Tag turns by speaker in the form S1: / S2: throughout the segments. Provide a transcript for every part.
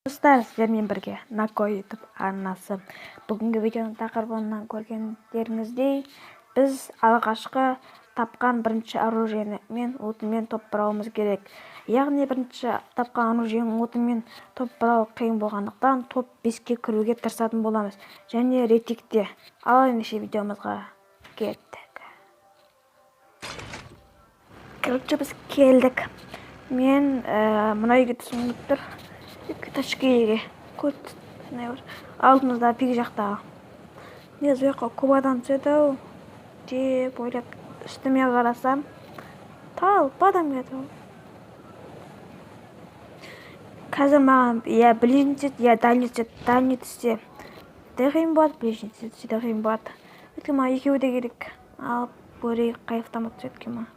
S1: Достар, сіздермен бірге Нако YouTube арнасы. Бүгінгі видеоның тақырыбынан көргендеріңіздей, біз алғашқы тапқан бірінші оружиені мен отымен топ бұрауымыз керек. Яғни бірінші тапқан оружиенің отымен топ бұрау қиын болғандықтан топ 5-ке кіруге тырысатын боламыз. Және ретикте. Ал ендеше видеомызға кеттік. Короче, біз келдік. Мен мына үйге түскім келіп тұр. Ташкеге көп алдымызда пик жақтағы. Негізі ол жаққа көп адам түседі ау деп ойлап үстіме қарасам, толпа адам келеді ау. Қазір маған я ближний түседі, я дальний түседі. Дальний түссе де қиын болады, ближний түссе де қиын болады. Өйткені маған екеуі де керек. Алып көрейік, қай автомат түседі екен маған.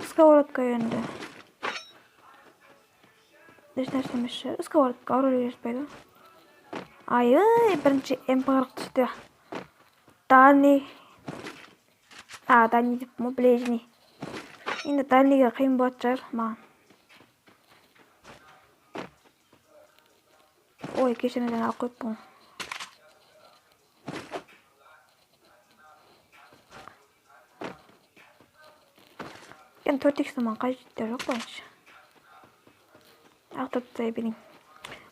S1: Сковородка енді. Еш нәрсе емес шығар. Сковородка оружие жетпейді. Ай, бірінші М40 түсті. Дальний. А, дальний деп мо, ближний. Енді дальнийге қиын болатын шығар маған. Ой, кешіріңіз, алып қойыппын. Енді 4 икс маған қажет жоқ қойшы. Ақтап тастай берейін.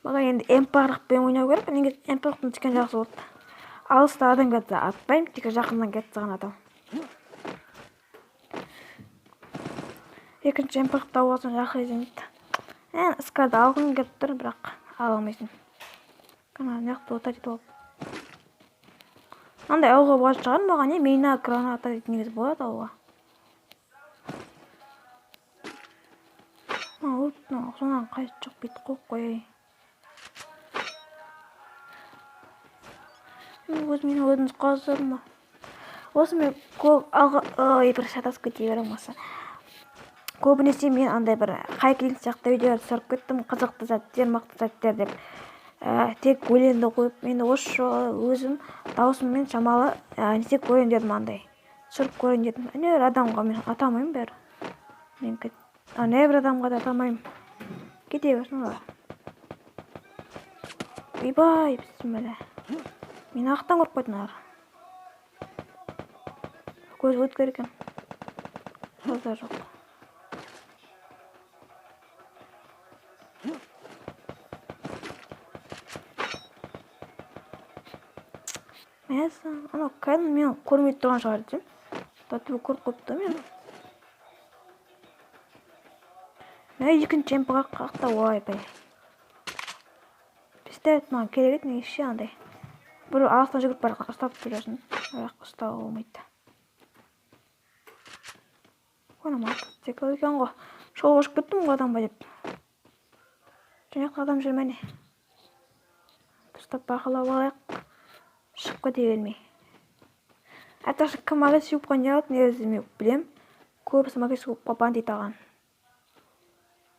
S1: Маған енді М40-пен ойнау керек. Негізі М40-тың түскен жақсы болды. Алыста адам кетсе атпаймын, тек жақыннан кетсе ғана атамын. Екінші М40 тауып алсаң жақсы екен. Скарды алғым келіп тұр, бірақ ала алмайсың. Ана мына жақта ота жетіп алып. Андай алуға болатын шығар маған, не мина, граната дейтін негізі болады алуға. Сонан қажет жоқ, бүйтіп қойып қояйын. Өзім өзім қазырма. Осы мен көп алға, ой, бір шатасып кете беремін осы. Көбінесе мен андай бір хайкинг сияқты видеолар түсіріп кеттім, қызықты сәттер, мықты сәттер деп. Тек өлеңді қойып, мен осы жолы өзім даусыммен шамалы не істеп көрейін дедім андай. Түсіріп көрейін дедім. Әне бір адамға мен атамаймын бәрі. Мен әне бір адамға да атамаймын. Кете берсін олар. Ойбай, бісміллә. Мені ақтан көріп қойды мыналар. Көз өткір екен. Базар жоқ. Мәссаған, анау кәдімгі мені көрмей тұрған шығар десем. Тату көріп қойыпты мені. Мә, екінші МП қақта, ойбай. Пистолет маған керек еді, негізі ше андай. Бір алыстан жүгіріп бара жатқан ұстап жүресің, бірақ ұстауға болмайды. Ана мотоцикл екен ғой. Шолып ұшып кеттім ғой адамға деп. Және адам жүр міне. Дұрыстап бақылап алайық. Шығып кете бермей. Айтпақшы, кім магазин клубқа не алады, негізі мен білем. Көбісі магазин клубқа бандит алған.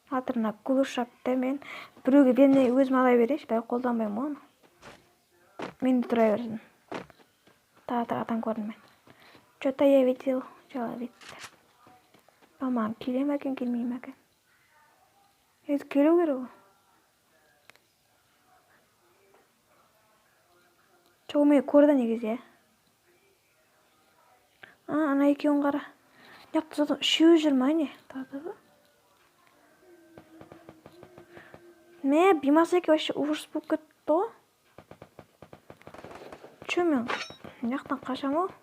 S1: Атырына глушакты мен біреуге бермей өзім ала берейінші, бірақ қолданбаймын ғой оны. Мен де тұра берсін. Тағы да адам көрдім мен. Что-то я видел, человек. Маған келе ме екен, келмей ме екен? Негізі келу керек ол. Жоқ, мені көрді негізі, иә. А, ана екеуін қара. Мына жақта зато үшеуі жүр ма не? Тағы да. Мә, Бимас әке вообще ужас болып кетті ғой. Че мен мына жақтан қашамын ғой?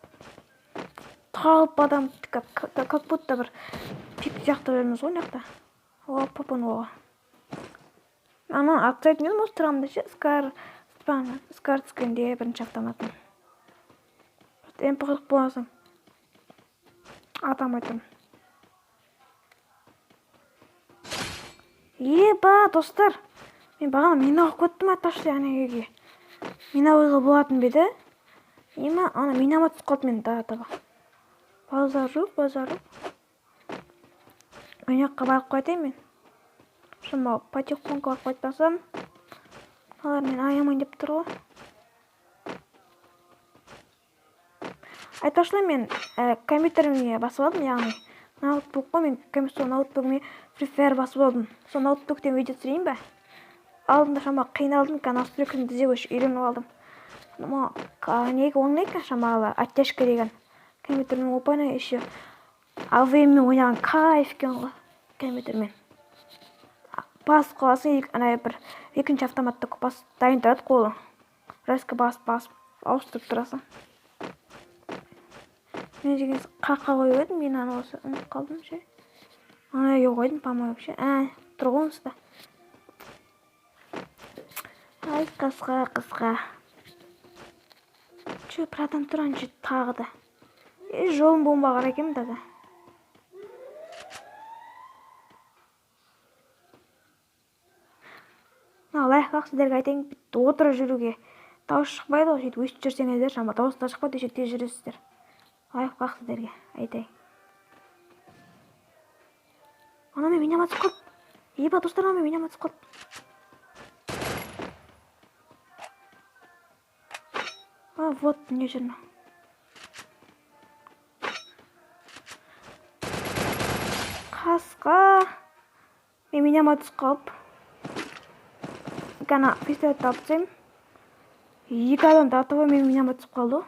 S1: Толпа адам, как будто бір пик сияқты жүрміз ғой мына жақта. О, папан оға. Ана атсайтын едім осы тұрамын десе, скар түскенде бірінші автоматын. М40 боласың. Атамай тұрмын. Еба, достар. Мен бағана мина қойып кеттім айтпақшы ана жерге. Мина қоюға болатын ба еді? Ема, ана минама түсіп қалды мен таба. Базар жоқ, базар жоқ. Ана жаққа барып қайтайын мен. Шамалы потихоньку барып қайтпасам, олар мені аямайын деп тұр ғой. Айтпақшы, мен компьютеріме басып алдым, яғни Ноутбук қой, мен сол ноутбугіме Free Fire басып алдым. Сол ноутбуктен видео түсірейін бе? Алдында шама қиналдым, настройканы түзеп үйреніп алдым. Неге оңай екен шамалы, оттяжка деген. Компьютермен оп-оңай еще АВМ-мен ойнаған кайф екен ғой компьютермен. Басып қаласың, ана бір екінші автоматты басып дайын тұрады қолы. Резко басып ауыстырып тұрасың. Мен деген қаққа қойып едім, мен ана осы ұмытып қалдым ше. Ана жерге қойдым, по-моему, ше. Тұр ғой онсыз да. Ай, қысқа. Че, бір адам тұр ана жерде тағы да. Жолым болмаған екен таза. Мына лайфхак сіздерге айтайын, отырып жүруге дауыс шықпайды ғой, сөйтіп өйстіп жүрсеңіздер, шама дауыс та шықпайды, өйстіп тез жүресіздер. Лайфхак сіздерге айтайын. Ана мен минам атып қалды. Еба, достар, ана мен минам атып қалды. А, вот, не жүр мынау. Қасқа. Мен минам атып қалып. Ғана пистолетті алып тастаймын. Екі адам татып мен минам атып қалды.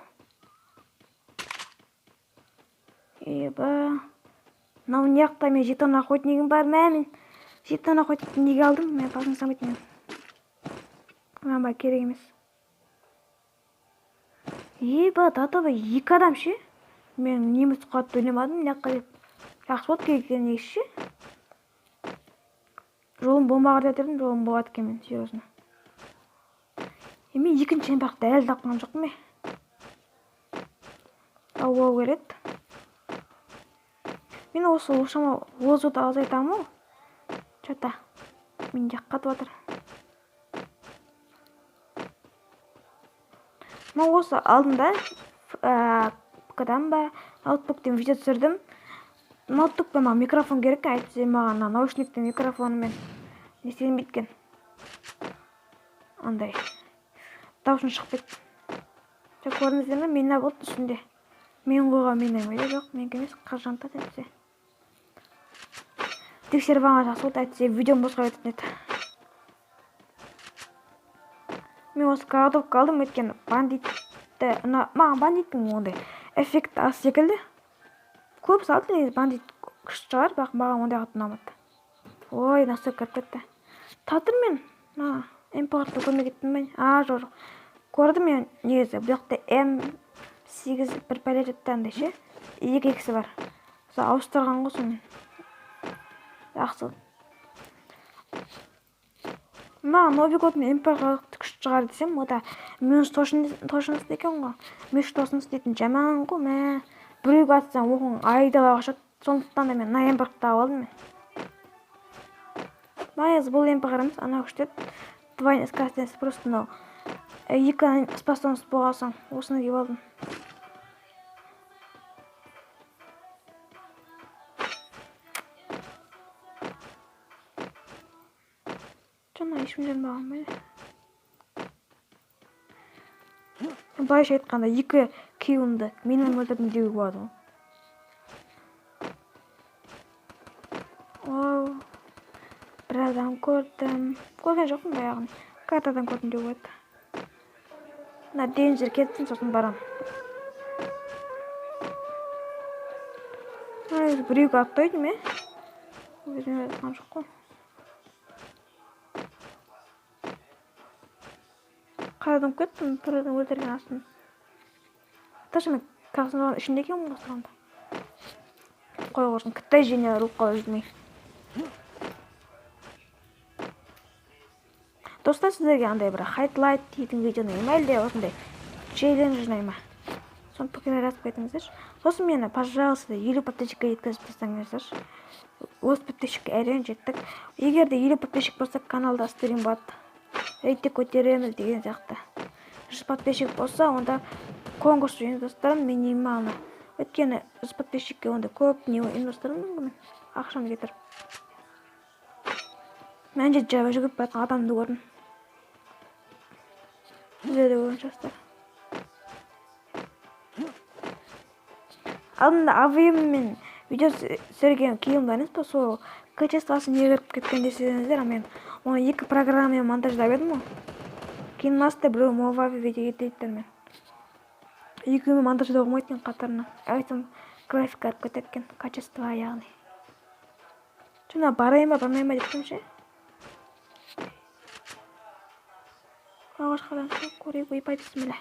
S1: Еба. Мынау не жақта мен жетон охотнигім бар мә мен. Жетон охотникті неге алдым? Мен басым самайды мен. Маған ба керек емес. Еба, татып екі адам ше. Мен неміс қатты ойнамадым, мына жаққа деп. Жақсы болды керек екен негізі ше. Жолым болмағыр деп едім, жолым болады екен мен, серьезно. Мен екінші эмпақты әлі тапқан жоқпын мен. Тауып алу керек. Мен осы шама озуды азайтамын ғой. Чё-то менде қатып жатыр. Мен осы алдында ПК-дан ба, ноутбуктен видео түсірдім. Ноутбукпен маған микрофон керек, әйтпесе маған ана наушниктің микрофонымен не істелінбейді екен. Андай дауысым шығып кетті. Жа, көрдіңіздер ме? Мина болды үстінде. Мен қойған мина ма? Жоқ, менікі емес, қажанта әйтпесе. Тексеріп алған жақсы болды, әйтпесе видеом босқа кететін еді. Мен осы кладовка алдым, өйткені бандитті маған бандиттің ондай эффекті аз секілді. Көп салды негізі бандит күшті шығар, бірақ маған ондай қатты ұнамады. Ой, настройка кіріп кетті. Татыр мен, М4-ті көрмей кеттім бе? А, жоқ, жоқ. Көрдім мен негізі, бұл жақта М8 бір пәле жатты андай ше. Екі екісі бар. Сол ауыстырған ғой сонымен. Жақсы. Маған Новый год мен М4 күшті шығар десем, о да минус точность екен ғой. Минус точность дейтін жаман ғой, мә. Біреуге атсаң, оғың айдала қашады. Сондықтан да мен мына М4-ті тауып алдым мен. Негізі бұл М4 емес, анау күшті еді. Двойная скорость просто мынау. Екі способность болған соң осыны киіп алдым. Жаңа ешкім жанбаған ба? Былайша айтқанда екі киімді менің өлтірдім деуге болады ғой. Оу, бір адам көрдім. Көрген жоқпын баяғыны. Картадан көрдім деуге болады. Мына денджер кетсін, сосын барам. Ай, біреуге аттайды ме? Өзіме атқан жоқ қой. Қарадан кеттім, бір адам өлтірген астын. Даже мен краснодар ішінде екенмін ғой осығанда. Қой құрсын, кітай жене ұрып қалып жүрмей. Достар, сіздерге андай бір хайлайт дейтін видео ұнай ма, әлде осындай челлендж ұнай ма? Соны пікір жазып кетіңіздерші. Сосын мені, пожалуйста, 50 подписчикке жеткізіп тастаңыздаршы. Осы подписчикке әрең жеттік. Егер де 50 подписчик болса, каналда стрим болады. Рейтинг көтереміз деген сияқты. 100 подписчик болса, онда конкурс ұйымдастырамын минималны. Өйткені 100 подписчикке онда көп не ұйымдастырамын мен, ақшамды кетіріп. Мен де жабы жүгіріп бара жатқан адамды көрдім. Сіздер де көрген шығарсыздар. Алдында АВМ мен Видео түсірген күйім бар емес па, сол качествосы не кіріп кеткен десеңіздер, мен оны екі программамен монтаждап едім ғой. KineMaster, біреу Movavi Video Editor'мен. Екеуімен монтаждауға болмайды екен қатарынан. Айтсам, графика кіріп кетеді екен, качество яғни. Жаңа барайын ба, бармайын ба деп тұрмын ше. Ағашқадан көрейік, ойбай, бісміллә.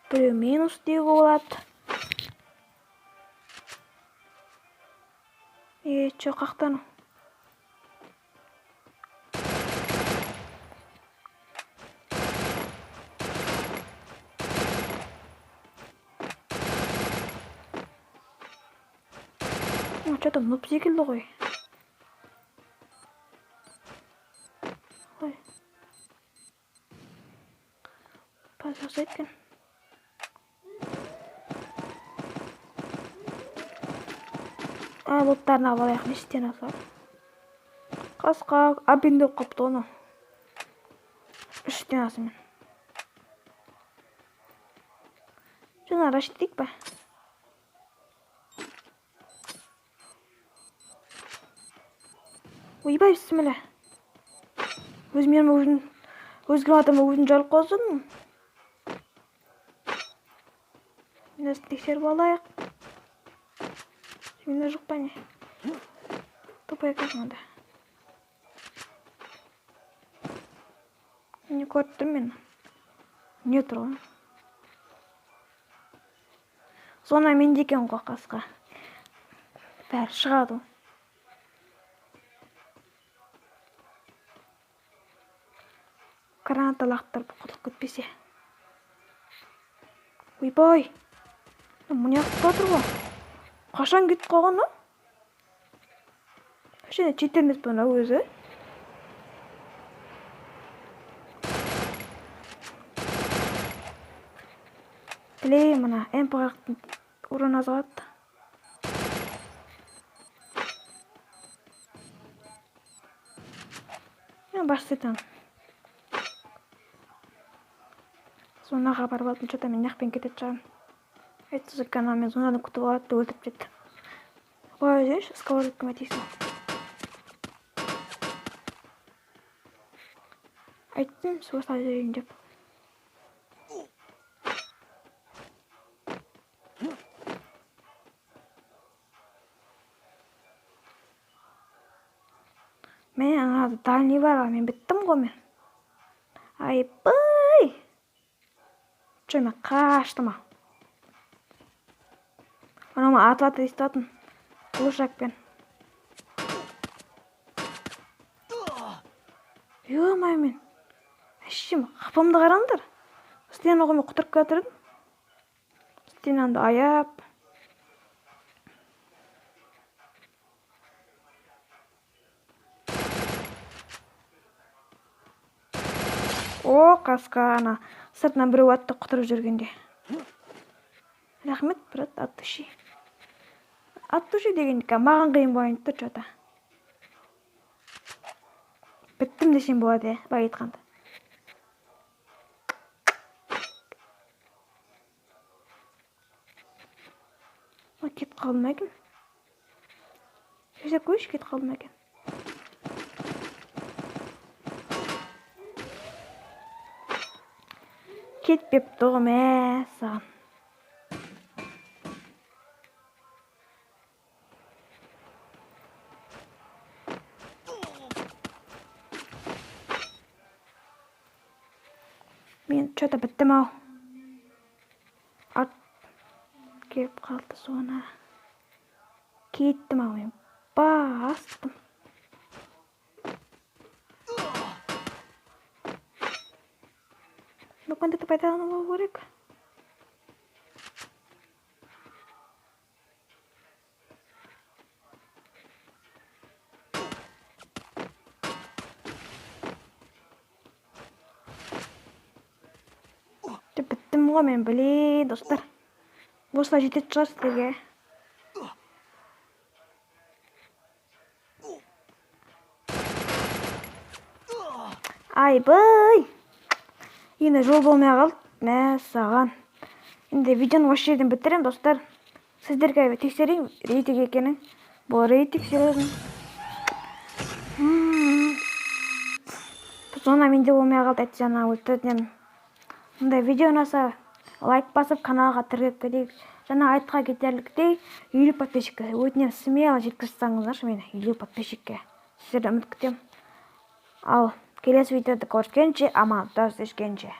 S1: Біреу минус деуге болады. Е, чё, қақтану? Чё-то нуб секілді ғой. Ой. Пожалуйста, екен. Лоттарын алып алайық, не істен алсақ. Қасқа, әбден болып қалыпты ғой мынау. Үштен асымен. Жаңа раш етейік па? Ойбай, бісміллә. Өзімен өзім, өзге адамға өзім жарып қойсам. Мынасын тексеріп алайық. Менде жоқ па не? Тупой екенсің онда. Не көріп тұрмын мен? Не тұр ғой? Зона менде екен ғой қасқа. Бәрі шығады ғой. Граната лақтырып құтылып кетпесе. Ойбай! Мына жақта тұр ғой. Қашан кетіп қалған о? Вообще читер емес пе мынау өзі? Блин, мына М П қырықтың урон аз қалады. Мен бастайтын. Зонаға барып алдым, чё-то мен мына жақпен кететін шығармын. Айтсыз екен, ана мен зонаны күтіп алады да өлтіріп кетті. Ой, жеңші, сковородкама тиісін. Айттым, осылай жүрейін деп. Мен ана дальний бар, мен біттім ғой мен. Айбай! Чё, мен қаштым ау. Анау атып атып естіп глушакпен. Ё-моё, мен. Әшшем, қапамды қараңдар. Стена ғой мен құтырып келе жатыр едім. Стенамды аяп. О, қасқа, ана сыртынан біреу атты құтырып жүргенде. Рахмет, брат, от души. От души дегенде маған қиын болайын тұр чё-то. Біттім десем болады, былай айтқанда. Ой, кетіп қалды ма екен? Жесек қойшы, кетіп қалды ма екен? Кетпепті ғой, мә саған. Мен чё-то біттім ау. Ат келіп қалды соны. Кеттім ау мен. Бастым. Мүмкіндікті пайдалану керек. Біттім ғой мен, блин, достар. Осылай жететін шығар сіздерге. Айбай! Енді жол болмай қалды. Мә саған. Енді видеоны осы жерден бітіремін, достар. Сіздерге тексерейін рейтинг екенін. Бұл рейтинг, серьезно. Зона менде болмай қалды, әйтсе ана өлтіретін едім. Мындай видео ұнаса, лайк басып, каналға тіркеліп кетейік. Жаңа айтқа кетерліктей 50 подписчикке өтінемін, смело жеткізіп тастаңыздаршы мені 50 подписчикке. Сіздерден үміт күтемін. Ал келесі видеода көріскенше, аман, кездескенше.